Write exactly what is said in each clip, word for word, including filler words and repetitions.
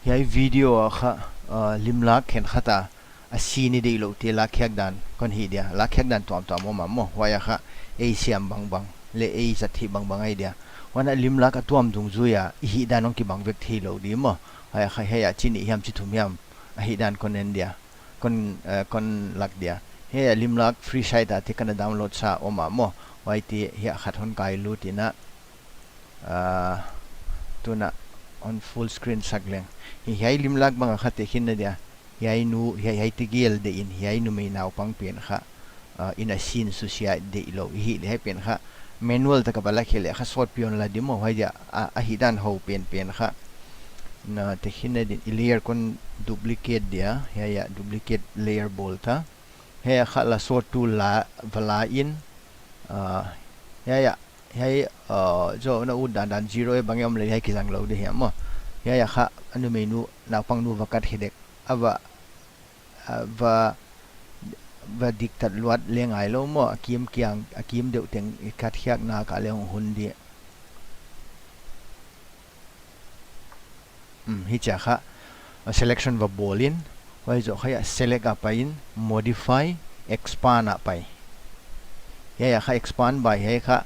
Hiai video ah kha, uh, limlak khenkhat a, a scene i deihlouh te lakkhiak dan kon hih dia. Lakkhiak dan tuamtuam om a maw. Huai ah kha ei siam bangbang leh ei zat theih bangbang ahi dia. Huan a limlak a tuam dungzui a i hihdan hong kibang vek theilou di maw. Huai ah kha hiai ah chi nih hiam chi thum hiam a hihdan kon en dia. Kon, uh, kon lak dia. Hiai ah limlak free site ah te ka na download sa om a maw. Huaite hiai ah khat hon kailut in a, uh, tun a hon full screen sak leng. Hi, hiai limlak bang ah kha tehkhinna dia. Hiai nu, hiai, hiai tegel deih in, hiai numei naupang pen kha, uh, in a scene susia deihlouh i hih leh hiai pen kha manual taka va la khe leh kha sawtpi hon la di maw. Huai dia a, a hihdan hou penpen kha. Na tehkhinna din i layer kon duplicate dia, hiai ah duplicate layer bawl ta. Hiai ah kha lasso tool la, va la in, uh, hiai ah, hiai, uh, zaw na ut dandan zero e bang e om leh hiai kizang lou di hiam maw. Hiai ah kha a numei nu, naupang nu va kat khe dek. A va, a va, va diktat luat leh ngai lou maw, a kim kiang, a kim deuh teng i kat khiakna ka leh hong hun di. Hmm, hichia kha, uh, selection va bawl in, huai zoh kha hiai ah select ah pai in, modify, expand ah pai. Hiai ah kha expand by hiai kha,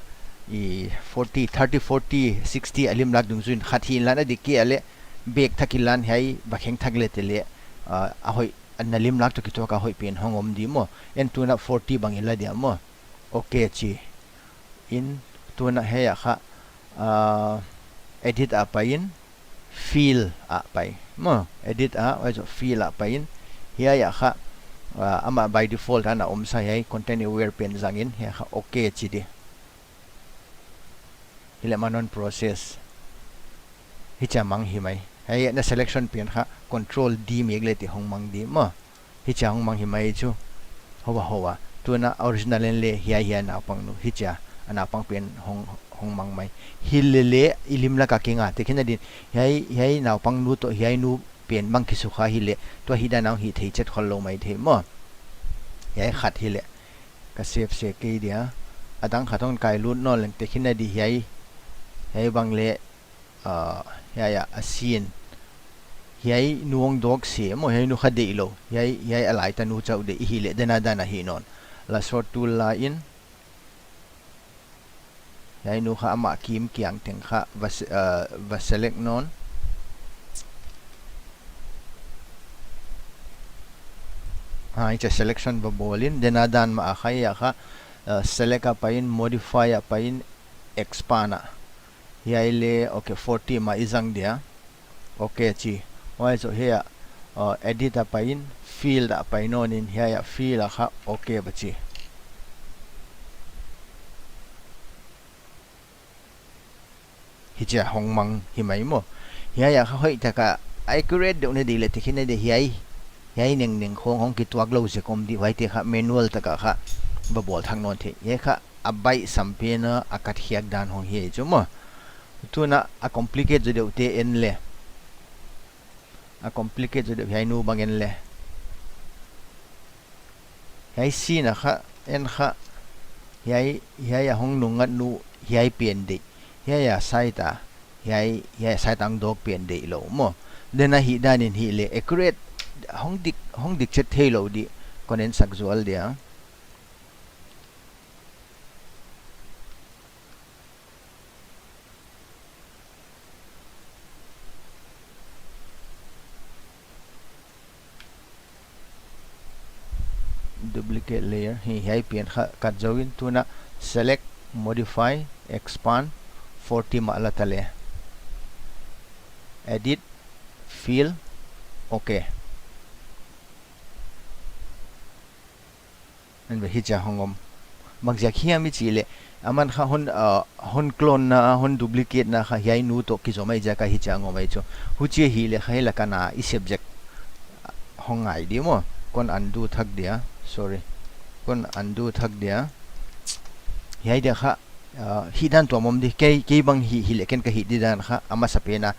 i forty, thirty, forty, sixty a limlak dungzui in khat hi inla a dik kei a leh, bek thak inla hiai va kheng thak leh te leh, uh, a hoih, a na limlak toh kituak a hoih pen hong om di maw. En tun a forty bang i la dia maw. Okay chi. In tun a hiai ah kha, uh, edit ah pai in, fill ah pai. Maw, edit ah, huai zoh fill ah pai in. Hiai ah kha, uh, amah by default a na omsa hiai content aware pen zang in, hiai kha okay chi di. Hileh manual process. Hichia mang hi mai. Hiai na selection pen kha control D mek leh te hong mang di maw. Hichia hong mang hi mai chu. Hoa hoa. Tun a original en leh hiai hiai naupang nu. Hichia a naupang pen hong, hong mang mai. Hilele i limlak a kinga. Tehkhinna din. Hiai, hiai naupang nu toh hiai nu pen bang kisukha hileh. Tua hihdan a hong hih thei chet khollou maithei maw. Hiai khat hileh. Ka save se kei dia. A dang khat hon kailut nawn leng tehkhinna di hiai. Hiai bang leh, uh, hiai ah a scene. Hiai nu hong dawk se maw, hiai nu kha deihlou. Hiai, hiai a laita nu chauh deih i hih leh dena dan a hih nawn. Lasso tool la in. Hiai nu kha amah kim kiang teng kha va se-, uh, va select nawn. Ha, hichia selection va bawl in, dena dan mah a kha hiai ah kha, uh, select ah pai in, modify ah pai in, expand ah. Hiai leh, okay, forty mah i zang dia. Okay chi. Huai zoh hiai ah, uh, edit ah pai in, fill ah pai nawn in, hiai ah fill ah kha, okay va chi. Hichia hong mang hi mai maw. Hiai ah kha hoihtaka accurate deuh na di leh tehkhinna di hiai. Hiai nengneng khong hong kituak lou zek om di huaite kha manual taka kha va bawl thak nawn thei. Hiai kha a baihsam pen a a kat khiak dan hong hi chu maw. Tun a a complicate zaw deuh te en leh. A complicate zaw deuh hiai nu bang en leh. Hiai scene a kha, en kha. Hiai, hiai a hong nungngat nu, hiai pen deih. Hiai a side a, hiai, hiai a side a hong dawk pen deihlou maw. Dena hihdan in hih leh accurate, hong dik, hong dik chet theilou di, kon en sak zual dia. Duplicate layer. Hi, hiai pen kha kat zou in tun a select, modify, expand, forty mah la ta leh. Edit, fill, okay. En ve hichia hong om. Bang ziak hiam i chih leh. Aman kha hon, uh, hon clone na, hon duplicate na kha hiai nu toh kizom ahi ziak a hichia hong om ahi chu. Huchi hileh kha hiai laka na i sep zek hong ngai di maw. Kon undo thak dia. Sorry. Kon undo thak dia. Hiai dia kha, uh, hihdan tuam om di. Kei, kei bang hi, hileh ken ka hih di dan kha. Amasa pen a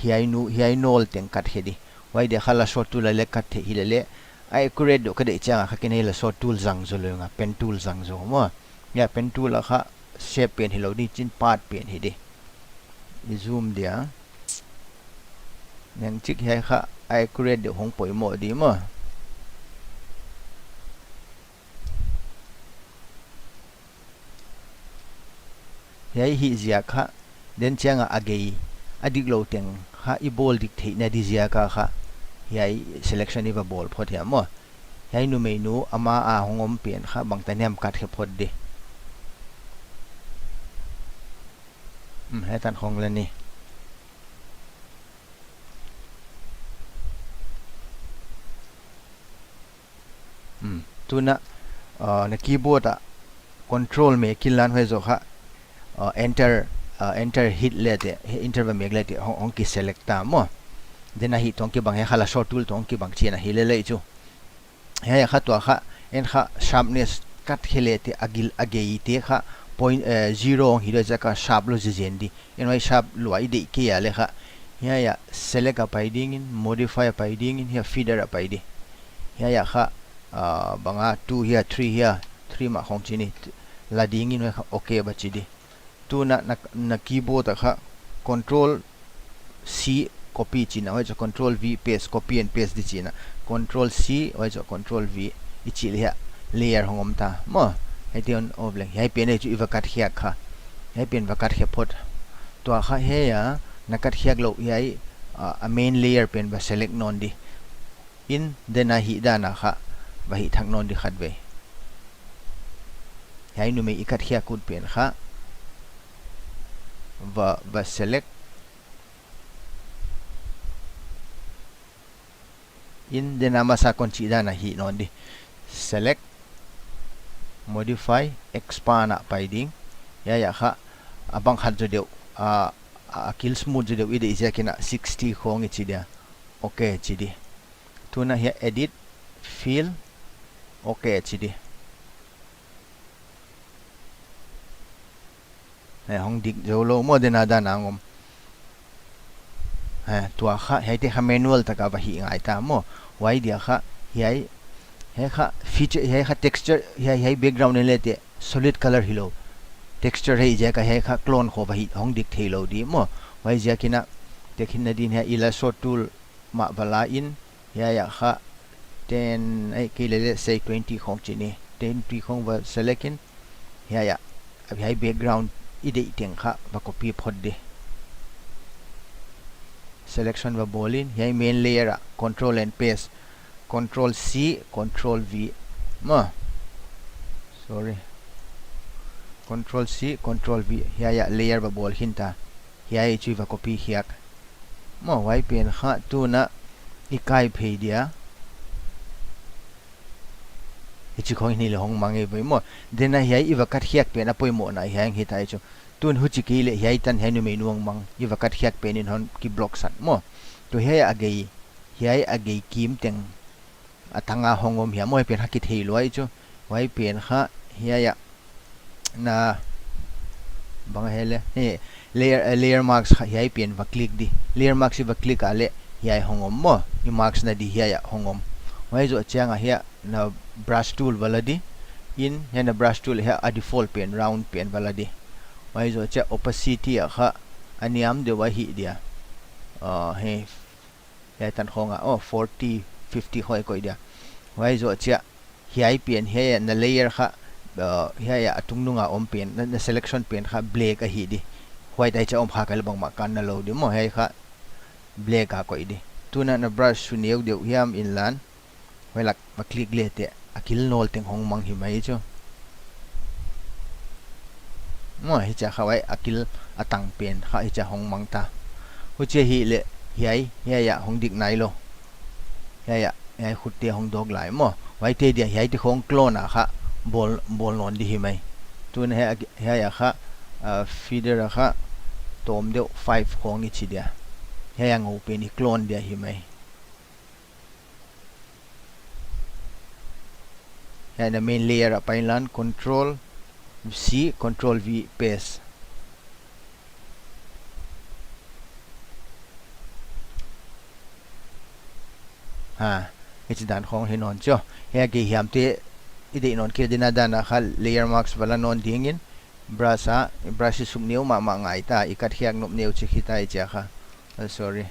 hiai nu, hiai nawl teng kat khe di. Huai dia kha lasso tool a leh kat theih hilele. A accurate deuh ka deih chiang a kha ken hiai lasso tool zang zou leng a, pen tool zang zou maw. Hiai pen tool a kha shape pen hilou di, chin path pen hi di. I zoom dia. Neng chik hiai kha accurate deuh hong poimoh di maw. Hiai hih ziak kha, den chiang a a gei, a diklou teng kha i bawl dik theihna di ziak a kha, hiai selection i va bawl phot hiam maw. Hiai numeinu ama a hong om pen kha bangtan hiam kat khe phot di. Hmm, hiai tan khong la ni. Hmm, tuna, uh, na keyboard a control mek inlan huai zoh kha, uh, enter, uh, enter hit le teh, he enter va mek le teh, hong, hong ki select ta maw. Den a hih toh kibang, hiai kha lasso tool toh kibang chi'n ahi lel chu. Hiai a kha tua kha, en kha sharpness kat khe le teh a gil a gei te kha point, eh, zero hong hi lou ziak a sharp lou zenzen di. En huai sharp lua i deih kei a le kha. Hiai a select a pai ding in, modify a pai ding in, hiai a feather a pai di. Hiai a kha, ah, bang a two hiai a three hiai a, three mah khong chi ni, la ding in huai kha okay va chi di. Tuna na, na keyboard a kha control C copy chihna, huai zoh control V paste, copy and paste di chihna. Control C, huai zoh control V i chih le hiai a layer hong om ta. Maw, hiai te on off leng. Hiai pen ei chu i va kat khiak kha. Hiai pen va kat khe phot. Tua kha hiai a, na kat khiak lou hiai, ah, a main layer pen va select nawn di. In, den a hih dan a kha, va hih thak nawn di khatvei. Hiai numei i kat khiak ut pen kha, va, va select. In, den a masa kon chih dan a hih nawn di. Select, modify, expand a pai ding. Hiai a kha, a bang khat zaw deuh, a, a kil smooth zaw deuh i deih ziak in a sixty khong i chi dia. Okay chi di. Tuna hiai edit, fill, okay chi di. Hiai hong dik zou lou maw, den a dan a hong om. Hiai, tua kha, hiai te kha manual tak a va hih ngai ta maw. Huai dia kha, hiai, hiai kha feature, hiai kha texture, hiai, hiai background en le teh solid color hi lou. Texture hi ziak a hiai kha clone khong va hih hong dik thei lou di maw. Huai ziak in a, tekhin na din hiai i lasso tool mah va la in, hiai a kha ten, ei, kei le le, say twenty khong chi ni, twenty khong va select in, hiai a, hiai background i deih teng kha va copy phot di. Selection va bawl in, hiai main layer a, control and paste, control C, control V, maw, sorry, control C, control V, hiai a layer va bawl khin ta, hiai chu va copy khiak. Maw, huai pen kha tuna i kai phei dia. Hichi khong hi ni le hong mang ei ve maw. Den a hiai i va kat khiak pen a poimoh na hiai hi tai chu. Tun huchi kei le hiai tan hiai numeinu hong mang. I va kat khiak pen in hon ki block sak maw. Tu hiai a gei, hiai a gei kim teng a tang a hong om hiam maw, hiai pen kha kithei lua ei chu. Huai pen kha hiai a na bang hiai le. Hiai layer, eh, layer mask kha hiai pen va click di. Layer mask i va click a le hiai hong om maw. I mask na di hiai a hong om. Huai zoh chiang a hiai a na brush tool va la di. In hiai na brush tool hiai a default pen, round pen va la di. Huai zoh chiang opacity a kha a niam deuh a hih dia. Ah, hiai Hiai tan khong a, oh, forty, fifty khong i koih dia. Huai zoh chiang, hiai pen, hiai na layer kha, uh, hiai a tungnung a om pen, na, na selection pen kha black a hi di. White ai cha om kha kal bangmah kan na lou di maw, hiai kha black a koih di. Tuna na brush su neu deuh hiam inlan. Huai lak va click le teh, a kil nawl teng hong mang hi mai chu. Maw, hichia kha huai a kil a tang pen kha hichia hong mang ta. Huchia hi le hiai, hiai a hong dik nai lou. Hiai a, hiai khut te hong dawk lai maw. Huai te dia hiai te khong clone a kha bawl, bawl nawn di hi mai. Tun hiai a, hiai a kha, ah, feather a kha tawm deuh five khong i chi dia. Hiai a ngou pen i clone dia hi mai. Hiai na main layer a pai inlan, control C, control V, paste. Ha, hichi dan khong hi nawn chu. Hiai a gei hiam te i deih nawn kei ding a dan a kha layer mask va la nawn ding in brush a, brush i suk neu mahmah ngai ta, i kat khiak nop neu chik hi ta hichia kha. Oh, sorry.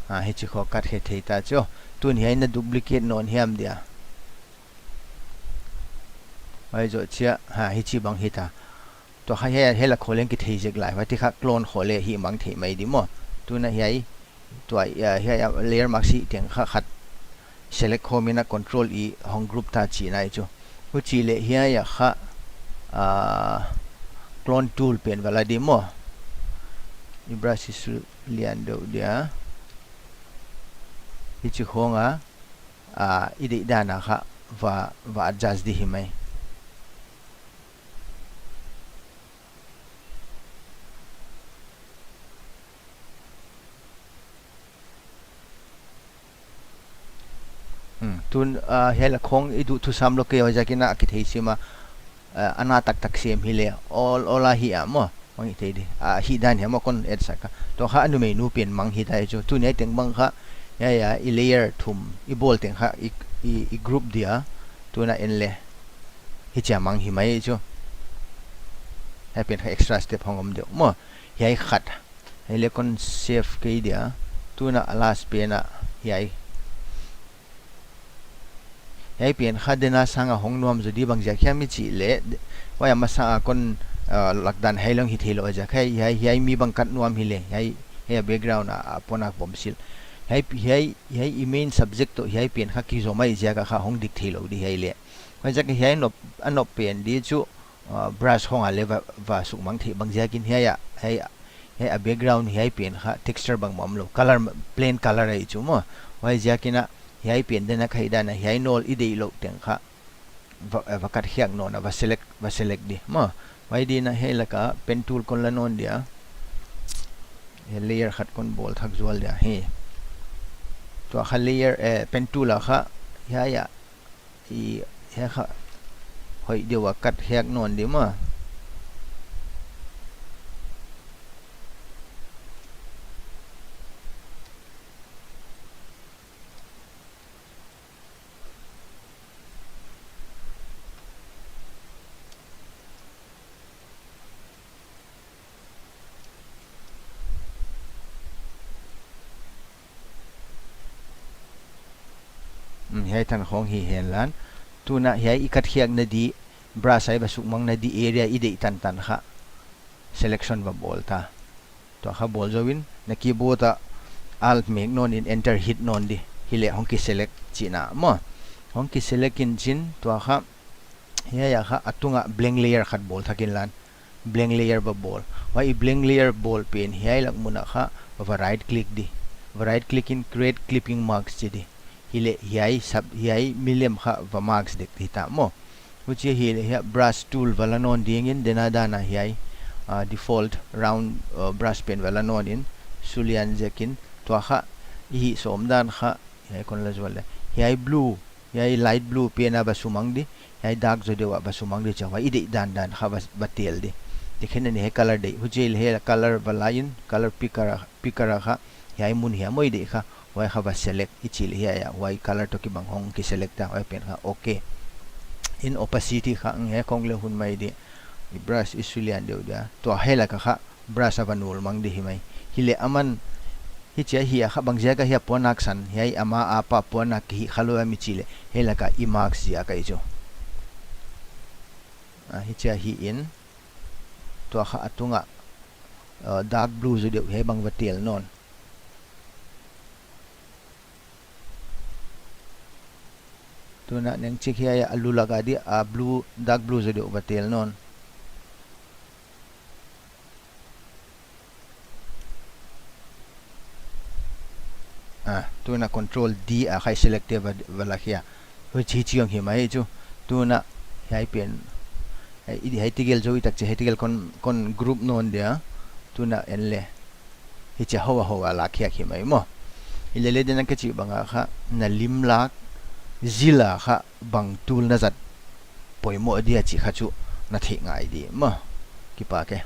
Ah, hichi khong kat khe thei ta chu. Tun hiai na duplicate nawn hiam dia. Ai zo chia, ha, hichi bang hita. Tua kha hiai, hiai la khong leng kithei zek lai. Huai ti kha clone khong leh himang thei mai di maw. Tuna hiai, tua, ah, hiai, ah, layer mask hih teng kha khat select khawm in a control E hong group ta chihna ahi chu. Huchi leh hiai a kha, ah, clone tool pen va la di maw. I brush i su lian deuh dia. Hichi khong a, ah, i deih dan a kha va, va adjust di hi mai. Hmm, tun, ah, hiai la khong i duh thusam lou kei, huaiziakin a kithei sim a, ah, a na taktak sem hi leh, awl, awl a hi a maw, mang i thei di. Ah, hih dan hiam maw kon et sak a. Tua kha a numei nu pen mang hita ahi chu. Tun hiai teng bang kha, hiai a, i layer thum, i bawl teng kha, i, i, i group dia, tuna en leh. Hichia mang hi mai chu. Hiai pen kha extra step hong om deuh maw. Hiai khat. Hiai leh kon save kei dia. Tuna a last pen a hiai. Hiai pen kha dena sang a hong nuam zaw di bang ziak hiam i chih leh. Huai a masa a kon, ah, lak dan hiai leng hi thei lou ziak hiai, hiai, hiai mi bang kat nuam hi leh. Hiai, hiai background a, a puannak bawm sil. Hiai, hiai, hiai i main subject toh hiai pen kha kizom ahih ziak a kha hong dik thei lou di hiai leh. Huaiziak hiai nop, a nop pen di chu, ah, brush khong a leh va, va sukmang thei bang ziakin hiai a, hiai, hiai a background hiai pen kha texture bangmah om lou. Color, plain color ahi chu maw. Huaiziakin a hiai pen dena kha hih dan a hiai nawl i deih louh teng kha va, eh, va kat khiak nawn a va select, va select di maw. Huai di'n a hiai lak a pen tool kon la nawn dia. Hiai layer khat kon bawl thak zual dia. Hi. Tua kha layer, eh, pen tool a kha hiai a, i, hiai kha hoih deuh a kat khiak nawn di maw. Hmm, hiai tan khong hi hen lan. Tuna hiai i kat khiakna di, brush hiai va sukmangna di area i deih tantan kha selection va bawl ta. Tua kha bawl zou in, na keyboard a Alt mek nawn in Enter hit nawn di. Hi leh hong ki select chihna maw. Hong ki select in chin, tua kha, hiai a kha a tung a blank layer khat bawl thak in lan. Blank layer va bawl. Huai i blank layer bawl pen hiai lak mun a kha va right click di. Va right click in create clipping mask chi di. Hi leh hiai sap, hiai milem kha va mask dek hita maw. Huchi hi leh hiai brush tool va la nawn ding in dena dan a hiai, ah, default round, ah, brush pen va la nawn in su lian zek in tua kha i hih sawm dan kha hiai kon la zual leh. Hiai blue, hiai light blue pen a va sumang di, hiai dark zaw deuh a va sumang di chia huai i deih dandan kha va, va tel di. Tikhen a ni hiai color deih, huchi leh hiai color va la in, color picker a, picker a kha, hiai mun hiam maw i deih kha, huai kha va select, i chih leh hiai a, huai color toh kibang hong ki select ta, huai pen kha, okay. In opacity kha, nge kong leh hun mai di, i brush i su lian deuh dia, tua hiai lak a kha, brush a va nul mang di hi mai. Hi leh aman, hichia hi a kha bang ziak a hiai puannak san, hiai ama apa puannak hi kha lou a mi chih leh, hiai lak a i mask ziak ahi chu. Ah, hichia hi in, tua kha a tung a, uh, dark blue zaw deuh hiai bang va tel nawn. Tuna neng chik hiai a lu lak a di a blue, dark blue zaw deuh va tel nawn. Ah, tuna control D a kha i select te va, va la khia. Huchi chiang hi mai chu. Tuna hiai pen. Hiai, hiai tigel zaw i tak chi, hiai tigel kon, kon group nawn dia. Tuna en leh. Hichia hou a hou a la khiak hi mai maw. Hi leh leh dena ka chih bang a kha, na lim lak, zil a kha, bang tool na zat poimoh dia chih kha chu na theih ngai di maw. Kipak e.